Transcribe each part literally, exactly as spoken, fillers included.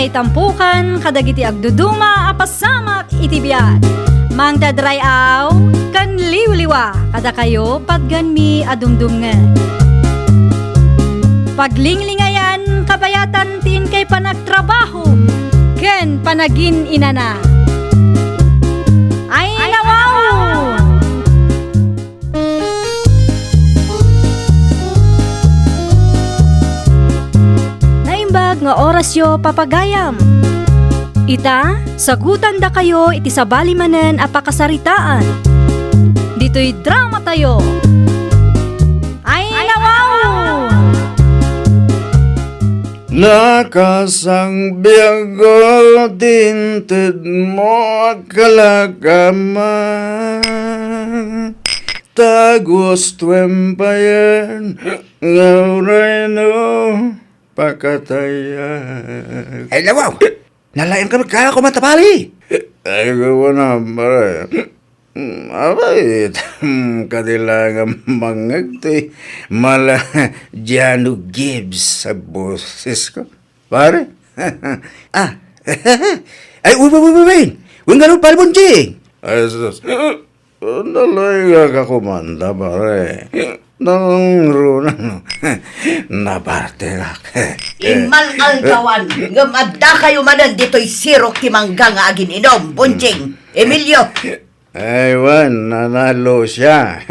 Itampukan kadagiti agduduma a pasamak iti biag. Mangted ray-aw ken liwliwa kadakayo patganmi a dumdumngeg. Paglinglingayan kabayatan ti inkay panagtrabaho ken panagin-inana. Ay, nawaw! Naimbag nga orasyo, papagayam. Ita, sagutandakayo iti sabali manen a pakasaritaan. Ditoy dramatayo. Ay, nawaw! Nakasangbiag ti intedmo a kalakaman. Ta gustoem payen nga uray no pakatayak. Ay, nawaw! Nalaing kami kaya kumanta, pare. Ay, gawa na, pare. Mm, abay, kadi la nga mangngeg ti mala Jano Gibbs a bosesko. Pare? Ah. Ay, uy, uy, uy, uy, uy. Uy, nga, pare Bonjing. Ay, sus. Nalaing ka kumanta, pare. Nangruna, no? Nabartengak. Immal-aldawan, ngem adda kayo manen ditoy sirok ti mangga nga agin-inom, Bonjing, Emilio. Ay, wen, Nana Lucia.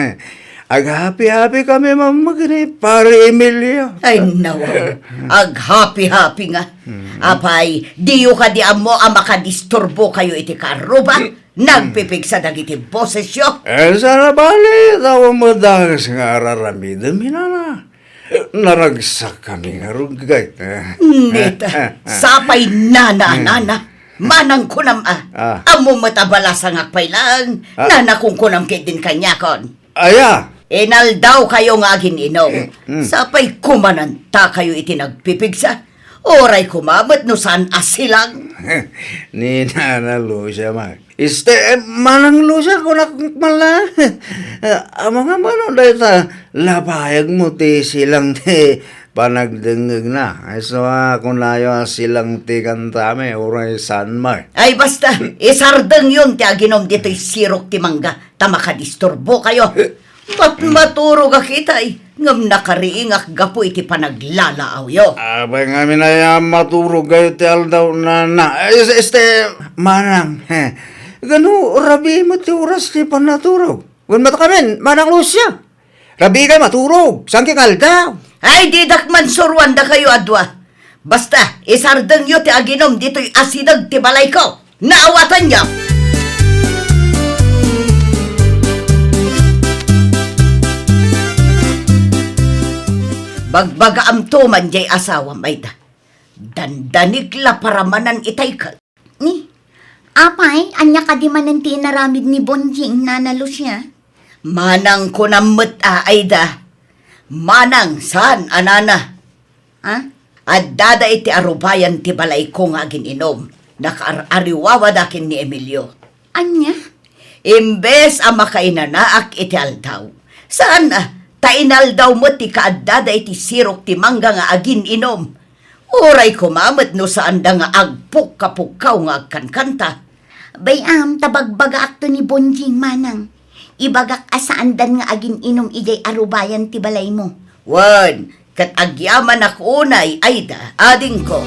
Aghapi-hapi kami, mama, ken ni Pare Emilio. Ay, nawa. Aghapi-hapi nga. Mm. Apay, diyo kadi ammo a makadisturbo kayo iti kaarruba? Mm. Nagpipigsa dagiti bosesyo? Eh, saan a bali, ta awan met dakes nga ar-aramidem, inana. Naragsak kami nga ruggay. Nita, sapay nana, hmm, nana. Manang kunam a. Ah. Ammo met a balasangak pay laeng. Ah. Nana kunkunam ketdin kaniakon. Aya? Inaldaw kayo nga agin-inom. Hmm. Sapay kumananta kayo iti nagpipigsa. Uray koma met no saan a silang. Ni Nana Lucia man. Este, eh, Manang Lucia, kunak man la. Eh, amangan man dayta, labayag mo ti silang ti panagdengngegna. Isu a kunayo a silang ti kantami, uray saan man. Ay, basta, isardengyon ti aginom ditoy sirok ti mangga, ta makadisturbo kayo. Mat-, maturogak itay, ngem nakariingak gapu iti panaglalaawyo. Apay ngamin aya maturog kayo ti aldaw, nana. Ay, es-, este, manang, he. Gano, rabii met ti oras ti panaturog? Wen met kamin, Manang Lucia. Rabii kayo maturog, sangkik aldaw. Ay, didak mansuroan dakayo a dua. Basta, isardengyo ti aginom ditoy asideg ti balayko. Naawatanyo! Bagbagaamto man jay asawam, Aida. Dandanik la paramanan itay ket. Ni, apay, ania kadi manen ti inaramid ni Bonjing, Nana Lucia? Manang kunam met a, Aida. Manang saan a nana. Ha? Addada iti arubayan ti balayko nga agin-inom. Nakaar-ariwawada ken ni Emilio. Ania? Imbes a makainanaak iti aldaw, saan a, ta inaldaw met ti kaaddada iti sirok ti mangga nga agin-inom. Uray koma met no saanda nga agpukka-pukkaw nga agkankanta. Bay-am, ta bagbagaakto ni Bonjing, manang. Ibagak a saandan nga agin-inom idiay arubayan ti balaymo. Wen, ket agyamanak unay, Aida, adingko.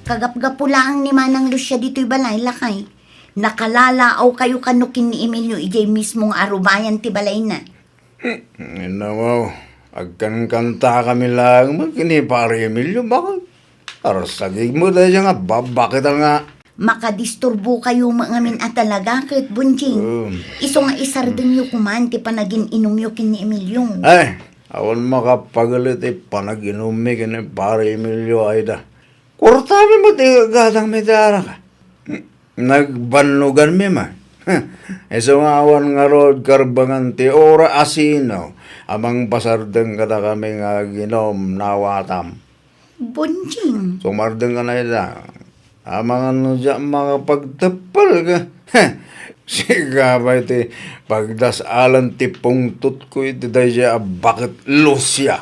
Kagapgapu laeng ni Manang Lucia ditoy balay, lakay. Nakalalaawkayo kano ken ni Emilio idiay mismo nga arubayan ti balayna. Innawaw, agkankantakami laeng met ken ni Pare Emilio, baket. Arsagik met dayta nga babakit nga. Makadisturbokayo met ngamin a talaga ket, Bonjing. Um. Isu nga isardengyo koman ti panagin-inumyo ken ni Emilio. Ay, awan makapagelet ti panag-inummi ken ni Pare Emilio, Aida. Kuartami met ti gatangmi ti arak. Nagbannoganmi man. Isu nga awan ngarud karbengan ti ura a sino a mangpasardeng kadakami nga aginum, nawatam. Bonjing. Sumardeng ka na ita. Amangan no diak makapagteppel ka. Sika pay ti pagdas-alan ti pungtotko iti daydiay a baket, Lucia.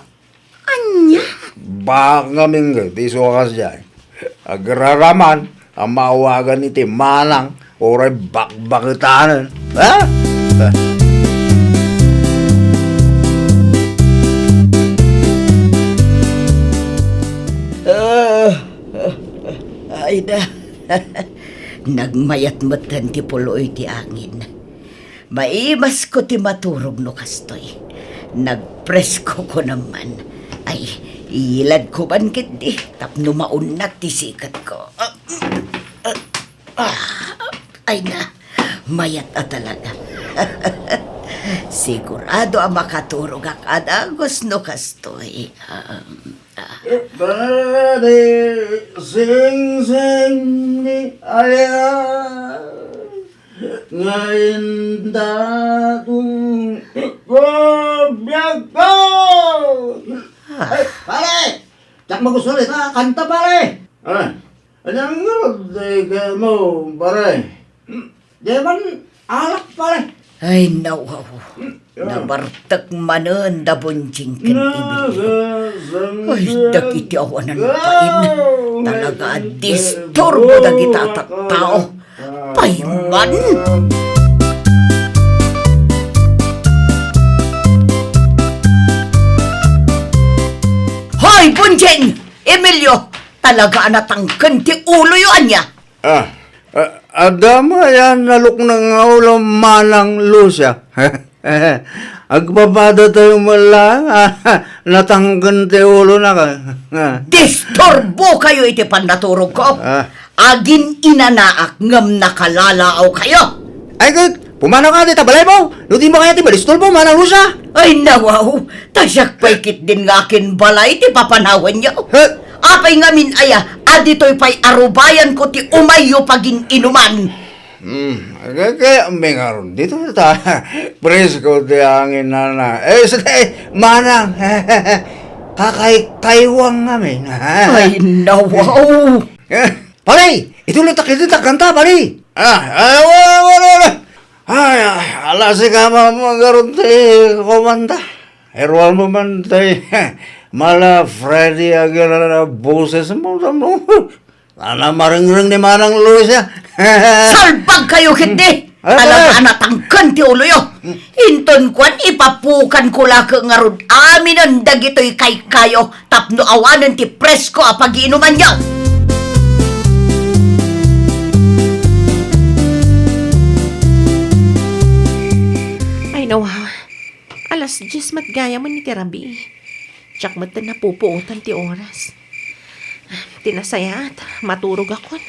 Ania? Baka ngamin ket isu a kasdiay. Agraraman a maawagan iti manang uray bakbaketanen. Ha? Ah, ay na. Nagmayat metten ti pulo iti angin. Maimasko ti maturog no kastoy. Nagpresko ko naman. Ay, iladko man ketdi tapno maunnak ti siketko. Ah, ah, ah, ay na, mayat a talaga. Sigurado a makaturogak a dagus no kastoy. Um, ah. Pare, sing, sing, ni, ay, ah. Nga indaton ko biag ko. Ah. Ay, pare! Diak magusto dita kanta, pare. Ah, ania ngarud ti kayatmo, pare? Di man alak, pare. Ay, nawaw. Nabartek manen da Bonjing ken Emilio. Ay, dagiti awanan pain. Talaga a disturbo dagita a tattao. Pay man. Hoy, Bonjing! Emilio! Talaga a natangken ti uloyo, ania? Ah, ah, adda met aya nalukneng nga ulo, Manang Lucia. Agpapadatayo met laeng, ah, natangken ti ulona ka. Disturbokayo iti pannaturogko. Ah. Agin-inanaak ngem nakalalaawkayo. Ay, ket, pumanawka dita balaymo. No dimo kayat ti madisturbo, Manang Lucia. Ay, nawaw. Ta siak pay ketdin nga akinbalay ti papanawanyo. He? Apay ngamin aya a ditoy pay a rubayanko ti umayyo pagin-inuman? Hmm, kaya, kaya mi ngarud ditoy ta presko ti angin, nana. Eh, sige, manang. Kakaykaywang ngamin. Ay, nawaw. Eh, pare, ituloy ta kita kanta, pare. Ah, ah, wala, wala, wala. Ay, ah, ala, sika man ngarud ti kumanta. Iruar mo man tay, mala Freddy Aguilera boses mo, tamo. Ala, marengreng ni Manang Lucia. Salbagkayo ketdi! Hmm. Talaga a natangken ti uloyo. Hmm. Inton kuan, ipapukanko la ket ngarud aminen dagitoy kaykayo tapno awanen ti presko a pagiinumanyo. Ay, nawaw. Alas dies met gayamen iti rabii. Diak met napupuotan ti oras. Ti nasayaat, maturogakon.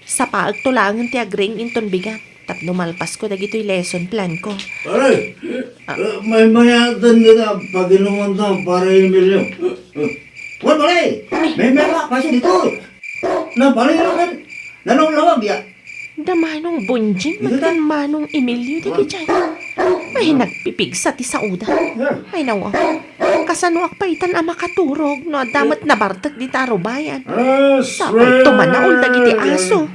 Sapaekto laengen ti agring inton bigat tapno malpasko dagitoy lesson planko. Pare! Ah. Eh, maymayaten dita paginumanto, pare Emilio. Eh, eh. Wen, pare! Maymayat pay ditoy. Na, pare, na, na, nanawlawag ya. Da Manong Bonjing, ket da Manong Emilio dagiti ay. Ay, nagpipigsa ti saoda. Ay, nawaw. Kasanoak pay itan a makaturog no adda met nabartek dita a rubayan? Sapay tumanaol dagiti aso.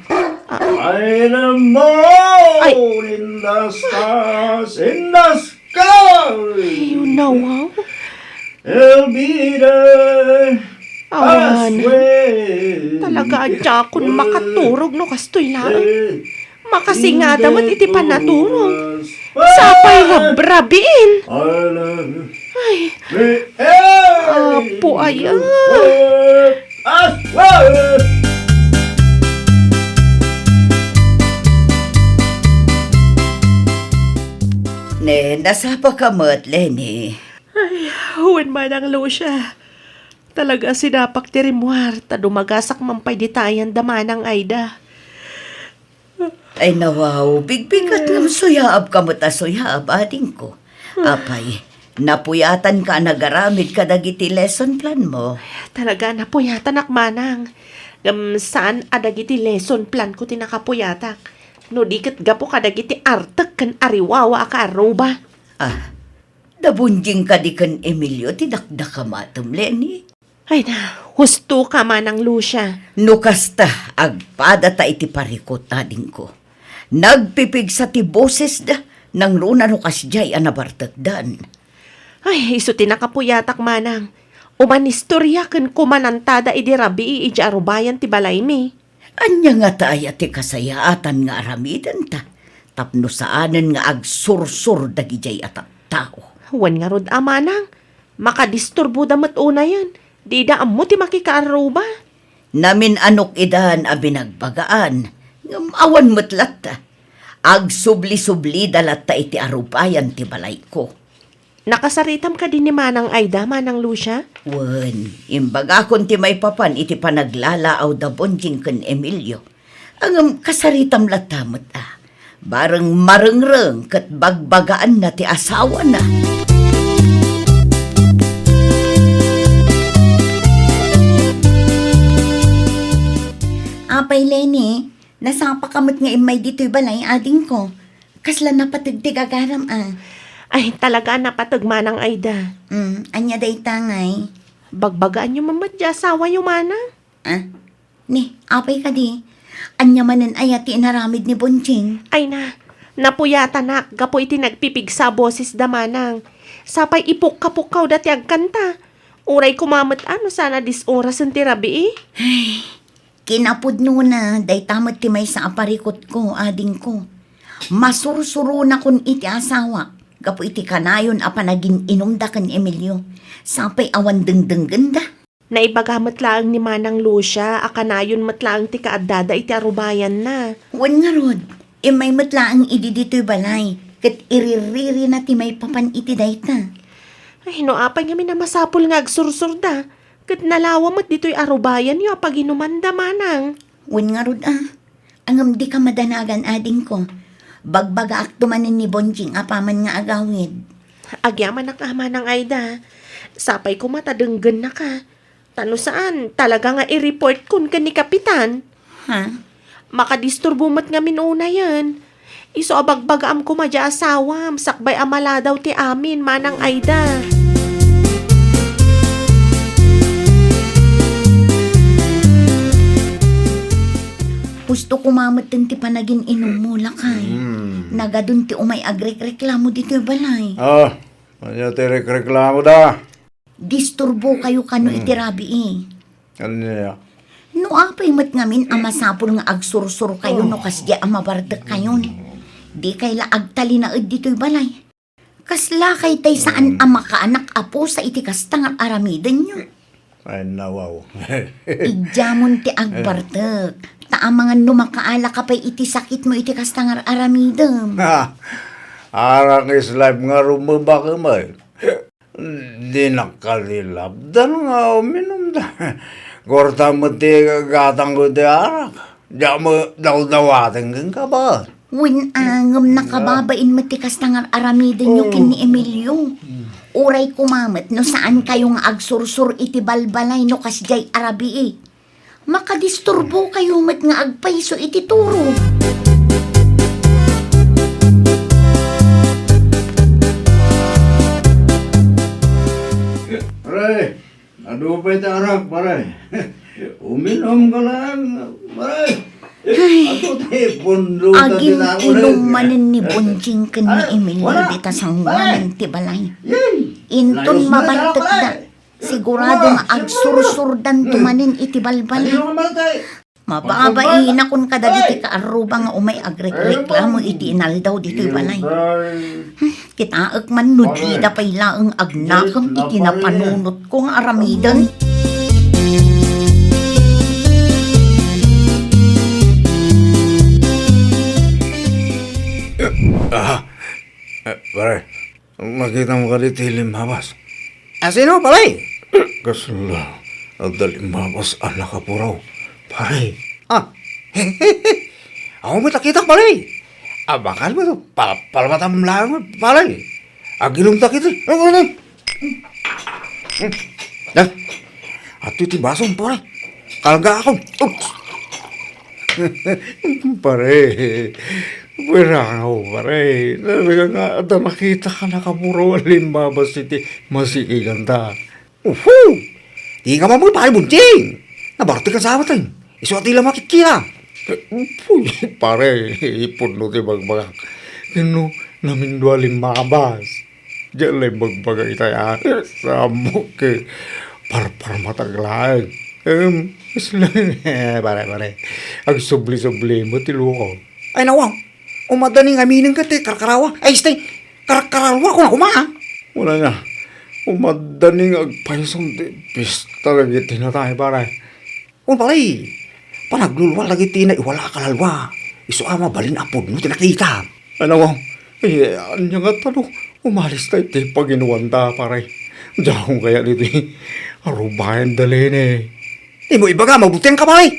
Ah. Ay, nawaw! Ay. In the stars, in the sky! Ay, nawaw. I'll be there. Awan. Talaga a diakon makaturog no kastoy laeng. Makasingada met iti panaturog. Sapay rabrabiin. Ay. Apo aya. Ne, nasapa ka met, Lenny? Ay, wen, Manang Lucia. Talaga a sinapak ti rimmuar, ta dumagasak man pay dita ayan da Manang Aida. Ay, nawaw, bigbigat ngem suyaabka met a suyaab, adingko. Apay, napuyatanka a nagaramid kadagiti lesson plan mo? Talaga, napuyatanak, Manang. Ngem saan a dagiti lesson planko ti nakapuyatak, no di ket gapu kadagiti artek ken ariwawa a kaarruba. Ah, Da Bonjing kadi ken Emilio ti dakdakamatem, Lenny? Ay na, husto ka, Manang Lucia. No kasta, agpadata iti parikut, adingko. Nagpipigsa ti bosesda, nangruna no kasdiay a nabartekdan. Ay, isu ti nakapuyatak, manang. Umanistorya ken kumanantada idi rabii idiay arubayan ti balaymi. Ania ngata aya ti kasayaatan nga aramidenta tapno saanen nga agsursor dagidiay a tattao? Wen ngarud a, manang, makadisturboda met unayen, dida ammo ti makikaarruba. Namin-anok idan a binagbagaan, ngem awan met latta. Agsubli-sublida latta iti arubayan ti balayko. Nakasaritam kadi ni Manang Aida, Manang Lucia? Wen, imbagakon ti maipapan iti panaglalaaw da Bonjing ken Emilio. Ngem kasaritam latta met a. Bareng marengreng ket bagbagaanna ti asawana. Apay Leni, nasapaka met nga immay ditoy balay, adingko. Kasla napateg ti gagaram a. Ay, talaga a napateg, Manang Aida. Mm, ania dayta ngay? Bagbagaanyo met diay asawayo, Manang. Ah? Ni, apay kadi? Ania manen aya ti inaramid ni Bonjing? Ay na, napuyatanak gapu iti nagpipigsa a bosesda, Manang. Sapay ipukkapukkawda ti agkanta. Uray koma met a no saan a dis-orasen ti rabii. Ay, kinapudnona, dayta met ti maysa a parikutko, adingko. Masursuronakon iti asawak gapu iti kanayon a panagin-inumda ken Emilio. Sapay awan dengdenggenda. Naibaga met laeng ni Manang Lucia a kanayon met laeng ti kaaddada iti arubayanna. Wen ngarud, immay met laeng idi ditoy balay, ket iriririna ti maipapan iti dayta. Ay, no apay ngamin a masapul nga agsursurda, ket nalawa met ditoy arubayanyo a paginumanda, Manang. Wen ngarud a, ngem dika madanagan, adingko. Bagbagaakto manen ni Bonjing apaman nga agawid. Agyamanak a, Manang Aida. Sapay koma ta denggennaka. Ta no saan, talaga nga i-reportkon ken ni Kapitan. Ha? Makadisturbo met ngamin unayen. Isu a bagbagaam koma diay asawam, sakbay a maladaw ti amin, Manang Aida. Husto koma metten ti panagin-inummo, lakay. Mm. Nagadun ti umay agrekreklamo ditoy balay. Ah, ania ti rekreklamoda? Disturbokayo kano iti rabii. Ania? No apay met ngamin a masapul nga agsursurkayo no kasdiay a mabartekkayon. Dikay la agtalinaed ditoy balay. Kaslakay tay saan a makaanak a pusa iti kasta nga aramidenyo? Ay, nawaw. Idiamon ti agbartek. Ta amangan no makaalaka pay iti sakitmo iti kasta nga aramidem. Ha! Arak is life nga rumebak, may. Di nakalilabdan nga uminumda. Gorta met ti gatangko ti arak. Diak met dawdawaten kenka, ba? Wen, ngem nakababain met ti kasta nga aramidenyo ken ni Emilio. Uray koma met no saankayo nga agsursur iti balbalay no kasdiay a rabii. Makadisturbokayo met nga agpayso iti turo. Pare, adu pay ti arak, pare. Uminom ka lang, pare. Ay, adu ti pundo ta agin-inom manen ni Bonjing ken ni Emilio dita sangoanan ti balay. Inton mabartekda, sigurado nga agsursurdanto manen iti balbalay. Mababainakon kadagiti kaarruba nga umay agrekreklamo iti inaldaw ditoy balay. Hmm, kitaek man no dida pay laeng agnakem iti napanunotko nga aramiden. Ah, eh, pare. Nakita mo kadi ti limbabas? A, sino, pare? Kasla, adda limbabas a nakapuraw, pare. Ah. Awan met nakitak, pare. Abakan mo to, pa-, palamatam lang, pare. Aginum ta kita. Ano, ano? Da, ato iti basom, pare. Karga ako. Oops. Pare, pwera nga, pare. Talaga nga, adda makita ka nakapuro a limbabas iti masikiganta. Uhu! Di ka mamay, pare Bunting. Nabartek ka sa awaten. Isu a ti la makitkita. Uy, pare, ipudno ti bagbagak. Ken no, namindua limmabas. Diay la imbagbaga itay a, sammok ket parparmatag laeng. Em, isla-, pare, pare. Agsubli-subli met ti luko. Ay, nawaw. Umadda ni ngamin ket ti karkarawa. Ay, stay. Karkarawa ko na kuma, ah. Wala na. Umadda ni nga agpayson ti pista dagiti natay, pare. Wen, pare, panagluluar dagiti naiwala a kalalua. Isu a mabalin a pudno ti nakita. Ano? Eh, ania nga tano? Umalis tayo ti paginuanta, pare. Diak kaya ditoy arubayan da Lene. Dimo ibaga, mabutian ka, pare.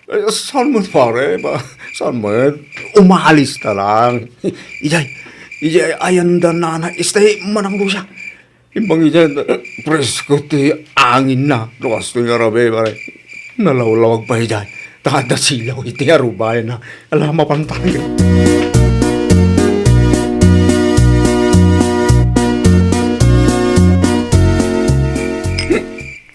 Eh, saan met, pare? Ba, saan met? Umalis ta lang. Ijay, ijay, ayan da nana, stay manang Lucia. Imbang ijay, presko ti anginna. No kastoy nga rabii, pare. Nalawlawag pay ijay. Ta adda silaw iti arubayanna. Ala, mapantay.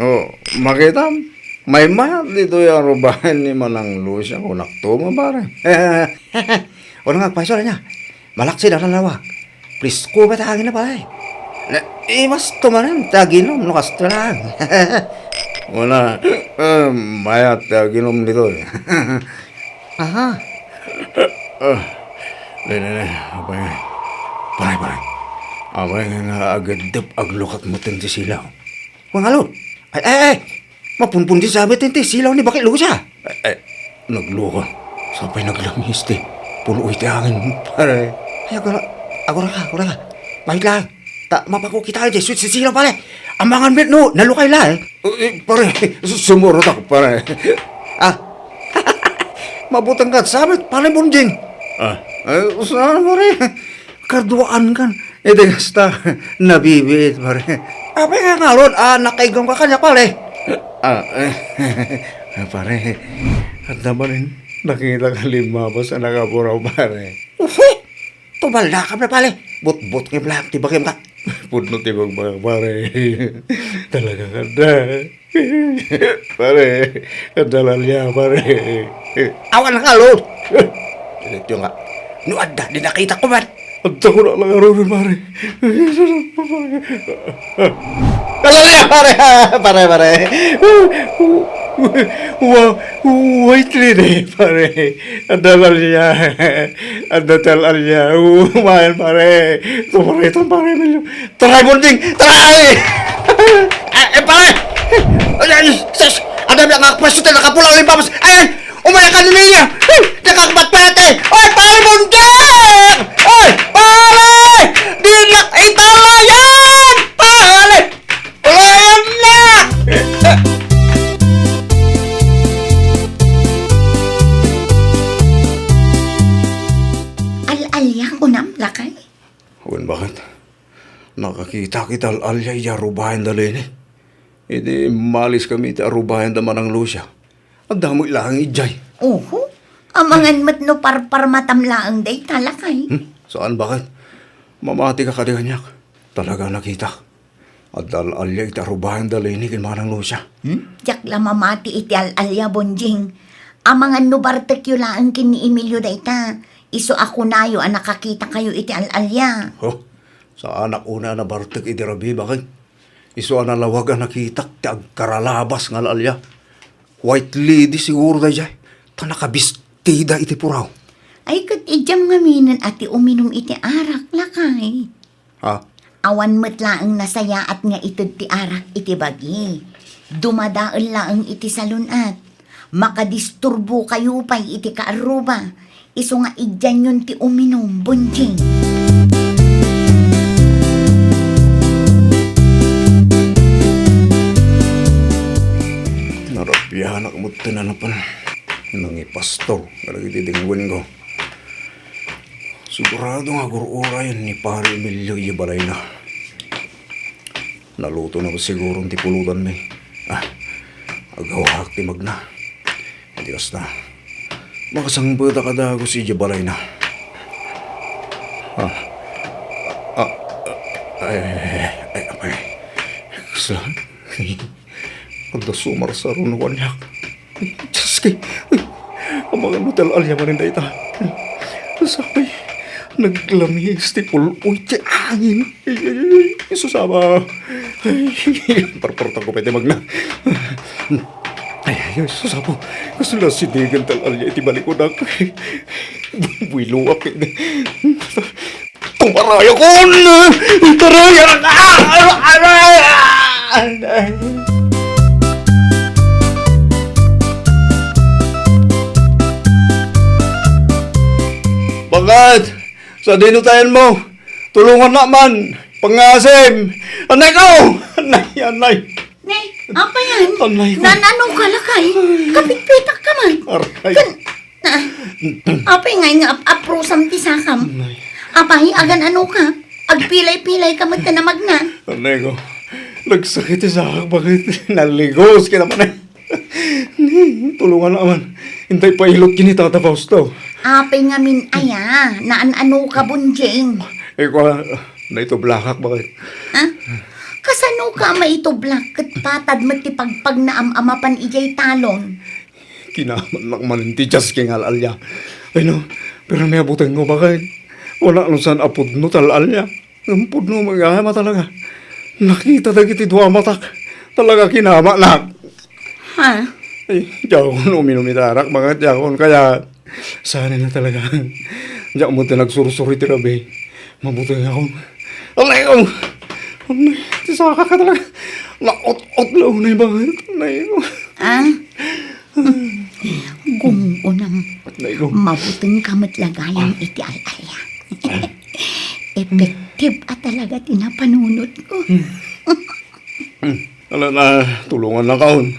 Oh, makitam? Maymayat ditoy arubayan ni Manang Lucia, kunakto met, pare. Wala nga agpayso, ania? Malaksid a nalawag. Presko met ti anginna, pare. Na, imas to manen ti aginum no kastoy lang. Wala, eh, mayat ti aginum ditoy. Aha. Ah, ne, ne, ne, apay nga. Pare, pare. Apay nga nga ageddep, aglukat met ti silaw. Kuan ngarud. Ay, ay, ay. Mapunpundis met ti silaw ni Baki Lucia. Ay, ay, nagluko. Sapay naglamis ti puno iti angin, pare. Ay, agura, agura ka, agura ka. Mahit lang. Ta, mapakukita ka, Jesuit, si silaw, pare. Amangan met no, nalukay la, eh. Eh, pare, sumurotak, pare. Ah. Mabuteng ka, sabit, pare Bonjing. Ah. Eh, saan, pare? Kaduaan kan. Iti kasta, nabibiit, pare. Apay nga ngarud, ah, nakaigum ka kaniak, pare? Ah, eh, pare, adda manen nakitak a limmabas a nakapuraw, pare. Uy! Tubaldakam la, pare. Butbutngem laeng ti bagim ka. Pudno ti bagbagak, pare. Talaga nga adda. Pare, adda la alia, pare. Awan ngarud. Diretso nga. No adda, di nakitak ko man. Adda ko na lang arunon, pare. Adda la alia, pare. Pare, pare. Wa-, white lady, pare. Adda la alia. Adda ti al-alia. Umayan, pare. Ito, pare. Ito, pare. Taray, Bonjing! Taray! Ah, eh, pare! Ay, ay, sus! Adda met nga preso ti nakapulaw a limmabas! Ay, ay! Umay ka ni Mia! Ay! Nakakapatpete! Ay, pare Bonjing! Ay, pare! Di na italayan! Pare! Ulayan na! Al-alia, kunam, lakay? Wen, bakit? Nakakitak iti al-alia iti arubayan da Lene. Idi immaliskami iti arubayan da Manang Lucia, adda met laeng idiay. Oho, amangan met no parparmatam laeng dayta, lakay. Hmm? Saan, bakit? Mamati ka kadi kaniak. Talaga nakitak. Adda al-alia iti arubayan da Lene ken Manang Lucia. Hmm? Diak la mamati iti al-alia, Bonjing. Amangan no bartekyo laeng ken ni Emilio dayta. Isu a kunayo a nakakitakayo iti al-alia. Oh, saanak unay a nabartek idi rabii, baket. Isu a nalawag a nakitak ti agkaralabas nga al-alia. White lady siguro daydiay, ta nakabistida iti puraw. Ay, ket idiam ngaminen a ti uminum iti arak, lakay. Ha? Awan met laeng nasayaat nga ited ti arak iti bagi. Dumadael laeng iti salun-at. Makadisturbokayo pay iti kaarruba. Isu nga idianyon ti uminum, Bonjing. Narabianak met ti nanapan. Nangipastor kadagiti dengguenko. Sigurado nga agur-urayen ni Pare Emilio idiay balayna. Nalutona met siguro ti pulutanmi. Ah, agawaak ti magna. Iti kasta, makasangpetak a dagus idiay balayna. Ah, ah, ah, ay, ay, ay, ay, apay. Kasla? Adda sumarsaruno kaniak. Dioski, uy, Amangan no tal-, alya manen dayta. Sapay, naglamis ti pul-oy ti angin. Ay, ay, ay, ay, susama. Ay, parpartang ko pwede magna. Ay, ay, ay, susama. Kasla sidigan tal-, alya iti balikunak. Builuak. Tumarayakon! Tarayan! Ah! Aray! Ah! Bakit? Sadino tayan mo? Tulungan na man! Pangasim! Anay ko! Anay, anay! Nay, apa yan? Anay ko. Nan-ano ka, lakay? Kapitpitak ka man. Aray. Kan-, Ah, apay ngay nga ap-, aprusam ti sakam? Nay. Apay, agan-ano ka? Agpilay-pilay ka met ta namagna. Anay ko. Nagsakit ti sakak, bakit? Naligos ka naman, eh. Tulungan na man. Intay pailot kini Tata Fausto. Apay ngamin aya, naan-ano ka, Bonjing? Ikaw, naitublakak, bakit? Ha? Kasano ka maitublak ket patad met ti pagpagnaam a mapan idiay talon? Kinamatnak manen ti Dios ken nga al-alia. Ay no, pero may abuteng ko, bakit? Wala no saan a pudno tal-alia. Ngem pudno met gayam a talaga. Nakita dagiti dua a matak. Talaga kinamatnak. Ha? Ay, diakon uminum iti arak, bakit diakon kaya Saan na talaga. Diak mo ti nagsursur iti rabii. Mabuteng ako. Anay ko! Anay, ti saka ka talaga. Naot-ot la unay banget. Anay ko. Ah? Gum-unam. Anay ko. Mabuteng ka met la gayam iti al-alia. Effective a talaga ti napanunot ko. Hmm. Hmm. Ala na, tulungan na kaon.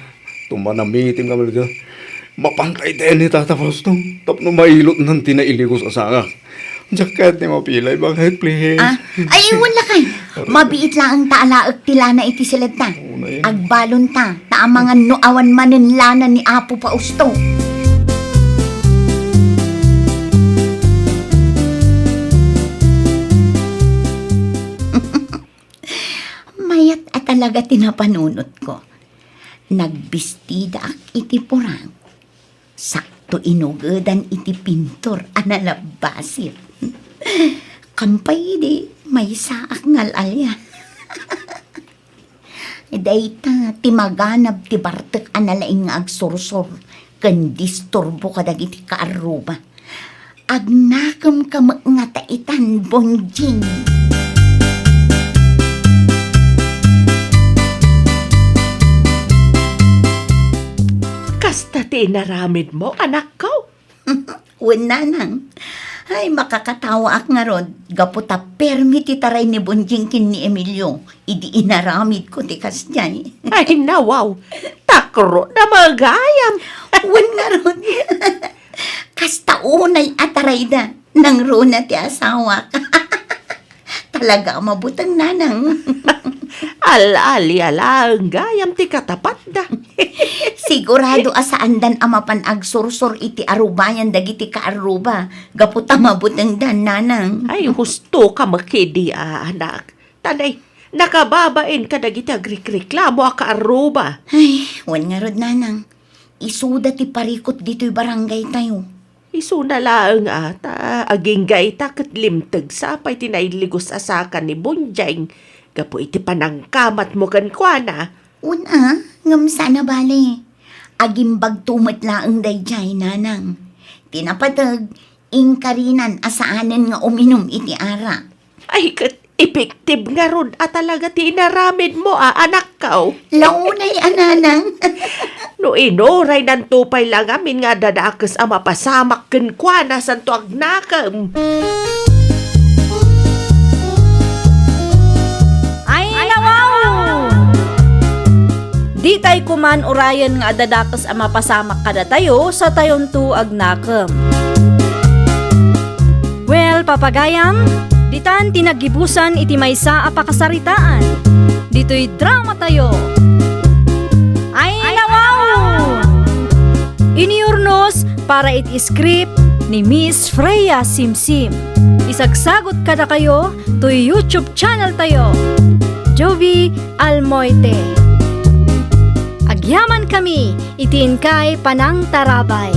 Tumanamitim ka, Melchor. Mapantay tayo ni Tata Fausto. Tapno mailot nan ti nailigos a sangak. Diak ket ni mapilay, bakit, please? Ah, ay, iwan lakay. Mabiit laeng ta alaek ti lana iti siledta. Oo na yan. Agbalon ta, ta amangan no awan manen lana ni Apo Fausto. Mayat a talaga ti napanunot ko. Nagbistidaak iti purang. Sakto inugedan iti pintor a nalabbasir. Kampay idi, maysaak nga al-alia. Dayta ti maganab ti bartek a nalaing nga agsursur ken disturbo kadagiti kaarruba. Agnakemka met ngata itan, Bonjing. Kasta ti inaramidmo, anakko? Wen, nanang. Ay, makakatawaak ngarud, gapu ta permi ti taray ni Bonjing ken ni Emilio idi inaramidko ti kasdiay. Ay, nawaw. Takro na magayam. Wen ngarud. Kasta unay a tarayda, nangruna ti asawak. Talaga a mabuteng, nanang. Al-alia laeng gayam ti katapatda. Sigurado a saandan a mapan agsursur iti arubayan dagiti kaarruba gapu ta mabutengdan, nanang. Ay, husto ka met kadi a, anak. Tanay, nakababain kadagiti agrikreklamo a kaarruba. Ay, wen ngarud, nanang. Isuda ti parikut ditoy barangay tayo. Isuna laeng a, ta agingga ita ket limteg sa pay ti nailigos a saka ni Bonjing gapu iti panangkamatmo kenkuana. Wen a, ngem saan a bale. Agimbagto met laeng daydiay, nanang. Ti napateg, inkarinan a saanen nga uminum iti arak. Ay, ket epektibo ngarud a talaga ti inaramidmo a, anakko. Launay a, nanang. No inuray nanto pay la ngamin nga adda dakes a mapasamak kenkuana, santo agnakem. Ay, nawaw! Ditay koman urayen nga adda dakes a mapasamak kadatayo, satayonto agnakem. Well, papagayam, ditan ti naggibusan iti maysa a pakasaritaan. Ditoy drama tayo. Ay, nawaw! Iniurnos para iti script ni Miss Freya Simsim. Isagsagot kadakayo toy YouTube channel tayo, Jovie Almoite. Agyaman kami iti inkay panangtarabay.